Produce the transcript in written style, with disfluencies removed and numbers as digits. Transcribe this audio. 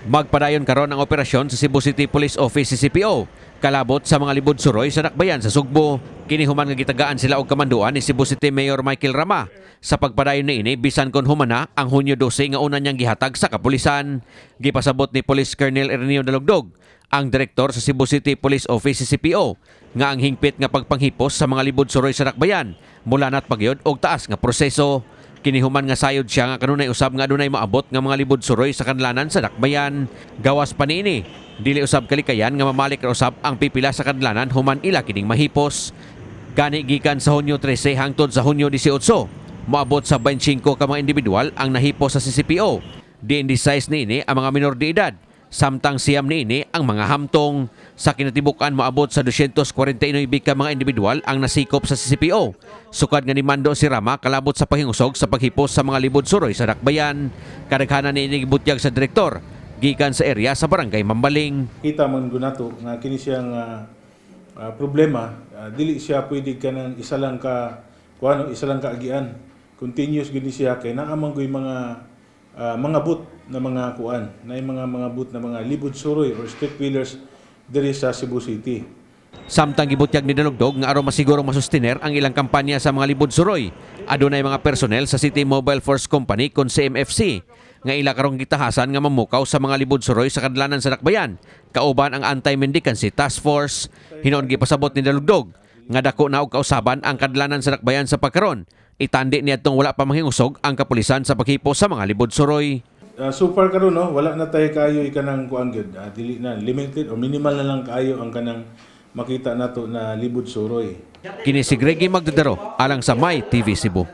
Magpadayon karon ang operasyon sa Cebu City Police Office, CCPO, kalabot sa mga libod suroy sa dakbayan sa Sugbo. Kini human nga gitagaan sila og kamanduan ni Cebu City Mayor Michael Rama sa pagpadayon niini bisan kon humana ang Hunyo 12 nga una niyang gihatag sa kapulisan. Gipasabot ni Police Colonel Erneo Dalugdog, ang direktor sa Cebu City Police Office, CCPO, nga ang hingpit nga pagpanghipos sa mga libod suroy sa dakbayan mula na't pagyod og taas nga proseso. Kini human nga sayod siya nga kanunay usab nga adunay maabot nga mga libod suroy sa kadlanan sa dakbayan. Gawas pa niini, dili usab kalikayan nga mamalik ra usab ang pipila sa kadlanan human ila kining mahipos. Gani gikan sa Hunyo 13 hangtod sa Hunyo 18, moabot sa 25 ka mga individual ang nahipos sa CCPO. Diin 16 niini ang mga minor de edad, samtang 9 niini ang mga hamtong. Sa kinatibuk-an, moabot sa 249 ka mga individual ang nasikop sa CCPO sukad nga nimando si Rama kalabot sa paghingusog sa paghipos sa mga libod suroy sa dakbayan. Kadaghanan niini, gibutyag sa direktor, gikan sa area sa Barangay Mambaling. Kita man gud nato nga kini siyang problema, dili siya pwede kanang isa lang ka kuano, isa lang ka agian. Continuous gid ni siya kay naa man gyud mga boot na mga kuan, na mga boot na mga libod suroy or street wheelers diri sa Cebu City. Samtang gibutyag ni Dalugdog nga aron masigurong masustiner ang ilang kampanya sa mga libod suroy, adunay mga personnel sa City Mobile Force Company kon CMFC nga ila karong gitahasan nga mamukaw sa mga libod suroy sa kadlanan sa dakbayan kauban ang Anti-Mendicancy Task Force. Hinuon gipasabot ni Dalugdog nga dako na og kausaban ang kadlanan sa dakbayan sa pagkaron. Itandi niadtong wala pa manghingusog ang kapulisan sa paghipos sa mga libod suroy. So far karon, no, wala na tayo kayo kanang kuan gyud. Dili na, limited or minimal na lang kaayo ang kanang makita nato na libod suroy. Kini si Greggy Magdadaro alang sa My TV Cebu.